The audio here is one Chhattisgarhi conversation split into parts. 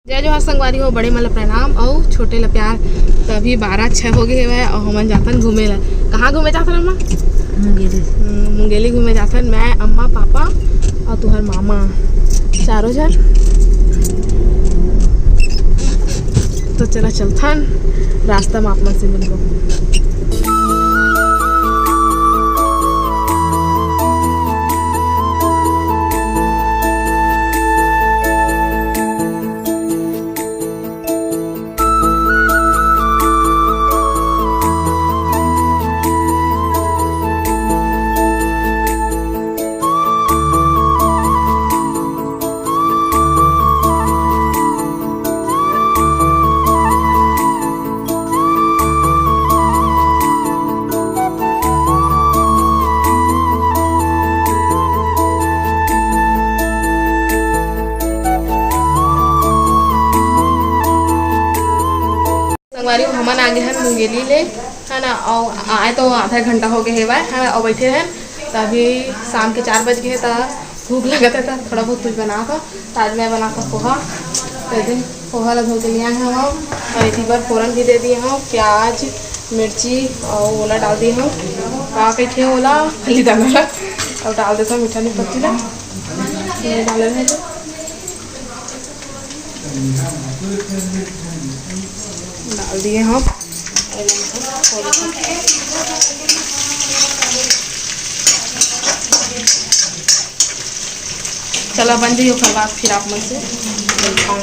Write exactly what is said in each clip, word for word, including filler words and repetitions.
जय जोहार संगवारी हो, बड़े मन ला प्रणाम अउ छोटे ला प्यार। त अभी बारह छः हो गे हवय अउ हमन जाथन घूमे ला। कहाँ घूमे जाथन अम्मा? मुंगेली। हम्म, मुंगेली घूमे जाथन। मैं, अम्मा, पापा अउ तुहर मामा, चारों झन। तो चला चलथन, रास्ता में आप मन से मिलबो। संगवारी हो, हमन आ गे हन मुंगेली ले, है ना, अउ आए तो आधा घंटा हो गे हेवय, है ना, अउ बैठे हन। त अभी शाम के चार बज गे हे, त भूख लगत हे, त थोड़ा बहुत कुछ बनात हव। त आज मैं बनात हव पोहा। त दिन पोहा ला धो के ले आए हव, अउ एती बर फोरन भी दे दिए हव, प्याज, मिर्ची, अउ ओला डाल दिए हव, का कहिथे ओला, फल्ली दाना ला, अउ डाल देथव मीठा नीम पत्ती ला, ये डाले हव। डाल दिए हम। चला बन जाइए, ओकर बाद फिर आप मन से मिलथन।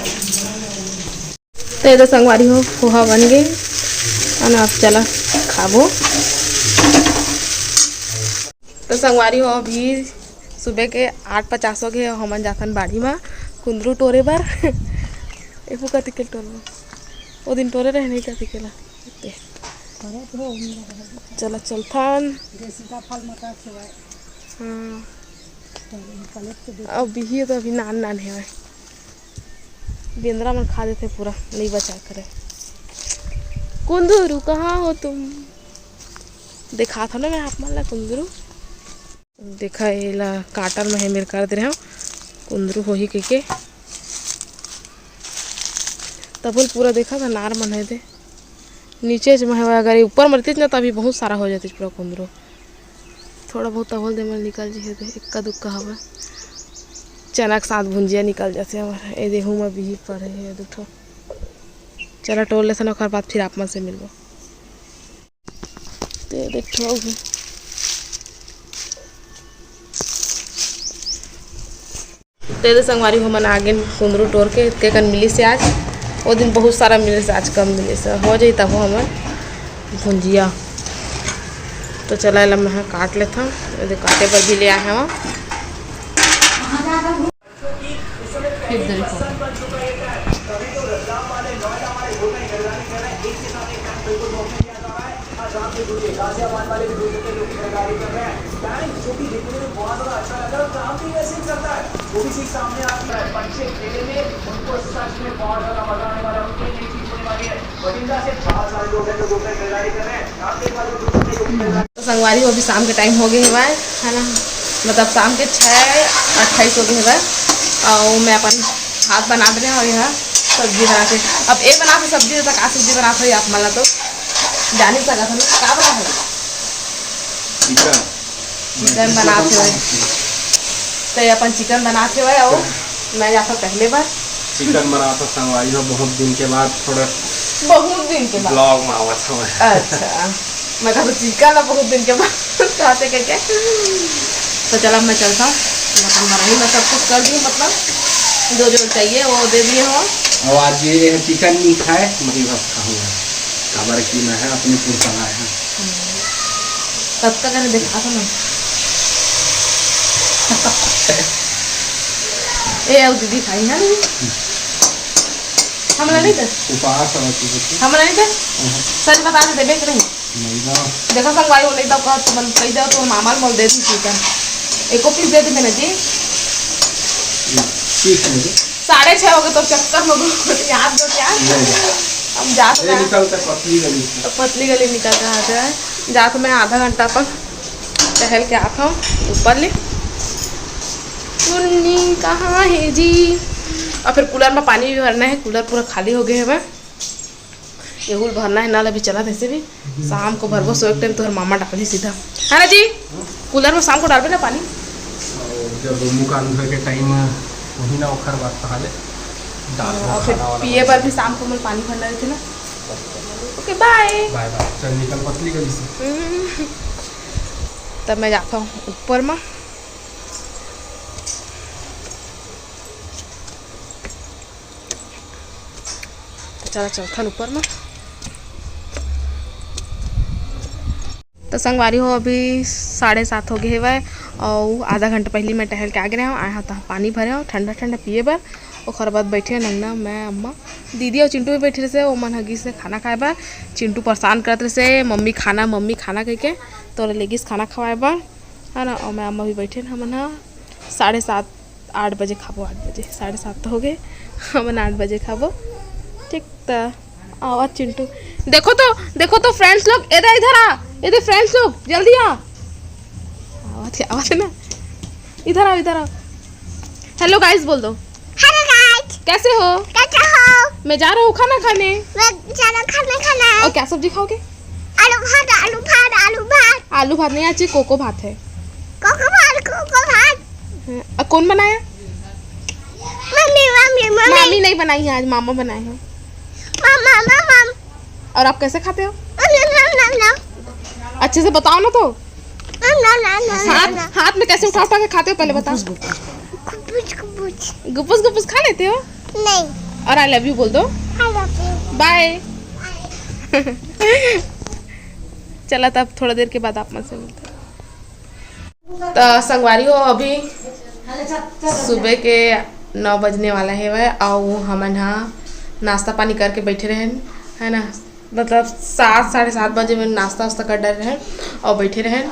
तो ये तो संगवारी हो, पोहा बन गए, है ना, अब चला खाबो। तो संगवारी हो, अभी सुबह के आठ पचास हो गए, हमन जाथन बाड़ी म कुंदरू टोरे बर। ए फुकती के टोर बर। ओ दिन टोरे रहे नहीं कथी केला। ते। चला चलथन। जे सीताफल मका खिलाए। हाँ। तो ये कलेक्ट तो देख। अब बिही तो अभी नान नान है। बेंदरा मन खा देथे पूरा, नहीं बचा करे। कुंदरू कहाँ हो तुम? दिखात हो ना मैं आप मन ला कुंदरू। देखा, एला काटन में हे मेर कर दे रहे हो, कुंदरू होही कहिके। तबल पूरा देखा था, नार मन है दे। नीचे च में हे, अगर ये ऊपर मरतीच ना, तभी बहुत सारा हो जातीच पूरा कुंदरू। थोड़ा बहुत तबल दे मन निकल जी हे दे, इक्का दुक्का हवा। चना के साथ भुंजिया निकल जाथे हमारा। ए देहू में बिही पड़े हे दू ठो। चला टोर लेथन, ओकर बाद फिर आप मन से मिलबो। ते देखो अभी। ते दे संगवारी हो, हमन आगे कुंदरू टोर के, इतके कन मिलिस हे आज। ओ दिन बहुत सारा मिलिस हे, आज कम मिलिस हे। हो जाई तब हमन भुंजिया। तो चला, एला मैं काट लेथन। ये दे काटे बर भी ले आए हवं। फिर देखो। तो संगवारी हो, अभी शाम के टाइम हो गए हवय, है ना, मतलब शाम के छः अट्ठाईस हो गए हवय। और मैं अपन भात बना दे रहे हवं, यहाँ सब्जी बना के। अब ए बना के सब्जी, तो का सब्जी बना हो आप मन ला तो जानी सकत हो ना, का बना हो? चिकन। चिकन बनात हवय। तो ये अपन चिकन बनात हवय, और मैं जाथव टहले बर। चिकन बनात हवं संगवारी हो, बहुत दिन के बाद थोड़ा बहुत दिन के बाद। Vlog में आवत हवं। अच्छा, मैं कहा चिकन ला बहुत दिन के बाद खाते के, के। तो चला, मैं चलता हूँ, मैं अपन बनाई, मैं सब कुछ कर दी, मतलब जो जो चाहिए वो दे दिए हो। और आज ये चिकन नहीं खाए, मैं ही बस खाऊंगा, काबर कि मैं है अपनी पुरसा लाए हैं। कतका कने देखा था ना। ए, अउ दीदी खाई है ना? हमला नहीं दे। उपास है वैसे तो। हमला नहीं दे। हम्म। सच बता दे, देबे के नहीं। नहीं ना। देखो संगवारी, वो नहीं दो कहा, तुमन कही जाओ तो मामा मोल दे दी चिकन। एको पीस दे दी मैंने जी। ठीक है जी। साढ़े छः हो गए तो चक्कर में घुट याद दो क्या? नहीं। हम जा तो ये रहे हैं। निकलता पतली गली से। तो पतली गली निकल के आ जाए। जा तो मैं आधा घंटा पर टहल के आता हूँ ऊपर ले। टुन्नी कहाँ है जी? और फिर कूलर में पानी भी भरना है, कूलर पूरा खाली हो गए हवय। ये गुल भरना है नल, अभी चला वैसे भी। शाम को भरबो, सो एक टाइम तोहर मामा डालही सीधा, है ना जी? कूलर में शाम को डालबे ना पानी। और जब मुंह कान धोए के टाइम वही ना, ओखर बाद पहाले डाल और फिर पिए बर भी शाम को मोला पानी भरना रहते ना। ओके, बाय। बाय बाय। चल निकल पतली गली से। तब मैं जाता हूँ ऊपर में। तो चला चलथन ऊपर में। तो संगवारी हो, अभी साढ़े सात हो गए हवय, और आधा घंटा पहली मैं टहल के आ गए हूँ। आए हूँ तो पानी भरे हूँ ठंडा ठंडा पिए बर। ओकर बाद बैठे हन अंगना, मैं, अम्मा, दीदी और चिंटू भी बैठे रहे, वो मन हगी से खाना खाए बर। चिंटू परेशान करत रहे, "मम्मी खाना, मम्मी खाना," कह के, तो लेगिस खाना खवाए बर, है ना। और मैं, अम्मा भी बैठे हन, हमन ह साढ़े सात, आठ बजे खाबो, आठ बजे, साढ़े सात तो हो गए, हमन आठ बजे खाबो। ठीक, त आवा चिंटू, देखो तो, देखो तो फ्रेंड्स लोग, इधर, इधर आ, इधर फ्रेंड्स लोग, जल्दी आ, आवा थे, आवा थे ना, इधर आओ, इधर आओ, हेलो गाइस बोल दो। हेलो गाइस। कैसे हो? कैसे हो? मैं जा रहा हूँ खाना खाने। मैं जा रहा हूँ खाना खाना। और क्या सब्जी खाओगे? आलू भात, आलू भात, आलू भात। आलू भात नहीं, आज ये कोको भात है। कोको भात, कोको भात। हाँ, और कौन बनाया? Mummy, mummy, mummy. मामी नहीं बनाई है, आज मामा बनाए हैं। मामा, मामा। और आप कैसे खाते हो? Mummy, mummy, mummy. अच्छे से बताओ ना तो। मम्मी, मम्मी, मम्मी, हाथ, मम्मी। हाथ में कैसे उठा उठा के खाते हो, पहले बताओ। गुपुस, गुपुस। गुपुस, गुपुस खा लेते हो? नहीं। और आई लव यू बोल दो। I love you. बाय। चला, तब थोड़ा देर के बाद आप मन से मिलते हैं। तो संगवारी हो, अभी सुबह के नौ बजने वाला है वह, और हमन हा नाश्ता पानी करके बैठे रहन, है ना। मतलब सात, साढ़े सात बजे में नाश्ता वास्ता कर डरे रहन और बैठे रहन,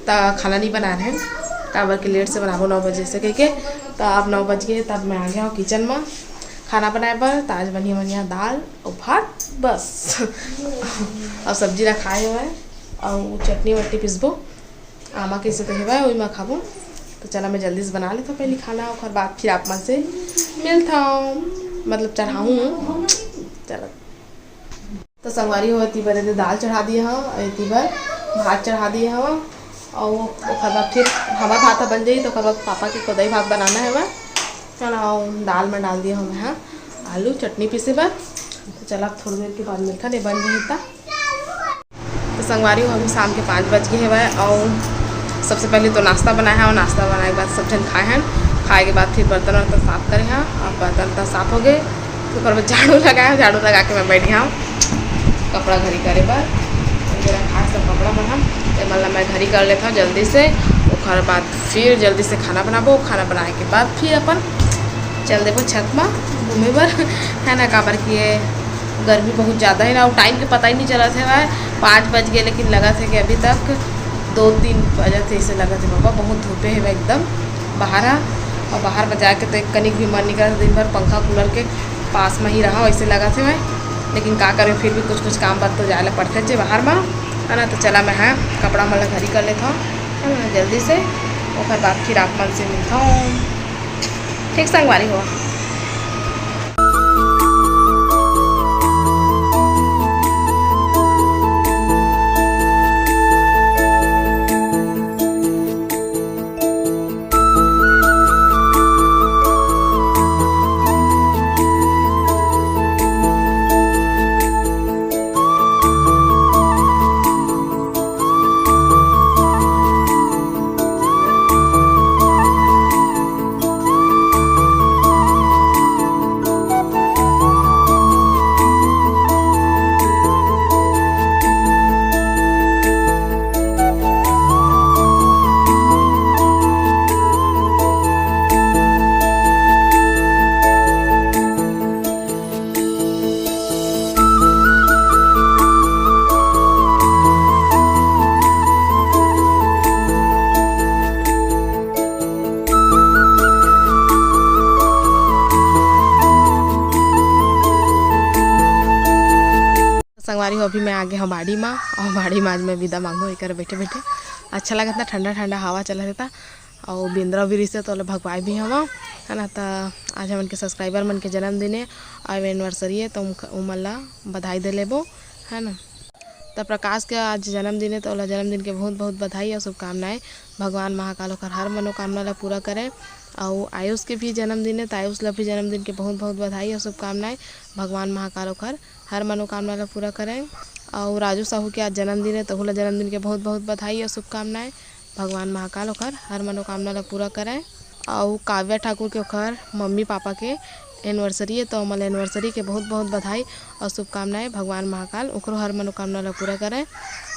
त खाना नहीं बना रहन, काबर के लेट से बनाबो नौ बजे से कह के। त अब नौ बज गए, तब मैं आ गया हूँ किचन में खाना बनाए बर। त आज बनिया बनिया दाल और भात बस। और सब्जी रखाए हुआ है और चटनी वटनी पीसबो, आमा के से तो हेवय, ओही मा खाबो। तो चला, मैं जल्दी से बना लेथव पहली खाना, ओकर बाद फिर आप मन से मिलथव, मतलब चढ़ाहूँ। चला, तो संगवारी हो, एती बर एदे दाल चढ़ा दिए हव, एती बर भात चढ़ा दिए हव, और ओकर बाद फिर हमर भात ह बन जाही, तो ओकर बाद पापा के कोदई भात बनाना है, है ना। और दाल में डाल दिए हव मैं हा आलू चटनी पीसे बर। तो चला, अब थोड़ी देर के बाद मिलथन, ये बन जाही त। तो संगवारी हो, अभी शाम के पाँच बज गए हवय और सबसे पहले तो नाश्ता बनाए हैं और नाश्ता बनाए के बाद सब जन खाए हैं। खाए के बाद फिर बर्तन वर्तन साफ करे हैं। अब बर्तन तो साफ हो गए, तो ओकर बाद झाड़ू लगाए हैं। झाड़ू लगा के मैं बैठ गया हूँ कपड़ा घड़ी करे बर। मेरा खास सब कपड़ा मन हम, ते मन ला मैं घड़ी कर लेता हूँ जल्दी से। ओकर बाद फिर जल्दी से खाना बनाबो। खाना बनाए के बाद फिर अपन चल देबो छत मा घूमे बर, है ना, काबर कि ये गर्मी बहुत ज़्यादा है ना, और टाइम के पता ही नहीं चलत है भाई। पाँच बज गए, लेकिन लगत है कि अभी तक दो तीन बजत है, ऐसे लगत है बाबा, बहुत धूपे है एकदम बाहर हा। और बाहर में जाके तो एक कनिक भी मन नहीं करत, दिन भर पंखा कूलर के पास में ही रहा, वैसे लगत है भाई। लेकिन का करें, फिर भी कुछ कुछ काम बर तो जाए ला पड़थे जे बाहर में, है ना। तो चला, मैं, हाँ, कपड़ा मन ला घड़ी कर लेता हूँ, है ना, जल्दी से, ओकर बाद फिर आप मन से मिलता हूँ। ठीक संगवारी हो। संगवारी हो, अभी मैं आ गया हूँ बाड़ी मा, और बाड़ी मा आज मैं विदा मांगू एकर बैठे बैठे। अच्छा लगत ना, ठंडा ठंडा हवा चलत रहता। अउ बेंदरा भी रिहिसे त ओला भगवाए भी हवं, है ना। त आज हमन के सब्सक्राइबर मन के जन्मदिन हे अउ एनिवर्सरी हे, त उम-, उमन ला बधाई दे लेबो, है ना। त प्रकाश के आज जन्मदिन हे, त ओला जन्मदिन के बहुत बहुत बधाई अउ शुभकामनाएं। भगवान महाकाल ओकर हर मनोकामना ला पूरा करे। अउ आयुष के भी जन्मदिन हे, त आयुष ला भी जन्मदिन के बहुत बहुत बधाई अउ शुभकामनाएं। भगवान महाकाल ओकर हर मनोकामना ला पूरा करे। अउ राजू साहू के आज जन्मदिन हे, तहू ला जन्मदिन के बहुत बहुत बधाई अउ शुभकामनाएं। भगवान महाकाल ओकर हर मनोकामना ला पूरा करे। अउ काव्या ठाकुर के ओकर मम्मी पापा के एनिवर्सरी हे, त ओमन ला एनिवर्सरी के बहुत बहुत बधाई अउ शुभकामनाएं। भगवान महाकाल ओकरो हर मनोकामना ला पूरा करे।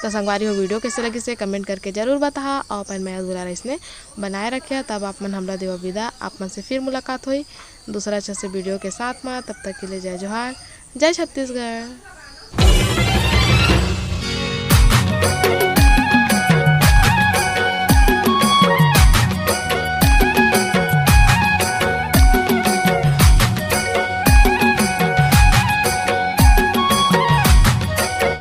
त संगवारी हो, वीडियो कइसे लगिस हे कमेंट करके जरूर बताहा अउ अपन मया दुलार अइसने बनाए रखिहा। तब आप मन हमला देवा विदा, आप मन से फिर मुलाकात होई दूसरा अच्छा से वीडियो के साथ मा। तब तक के लिए जय जोहार, जय छत्तीसगढ़।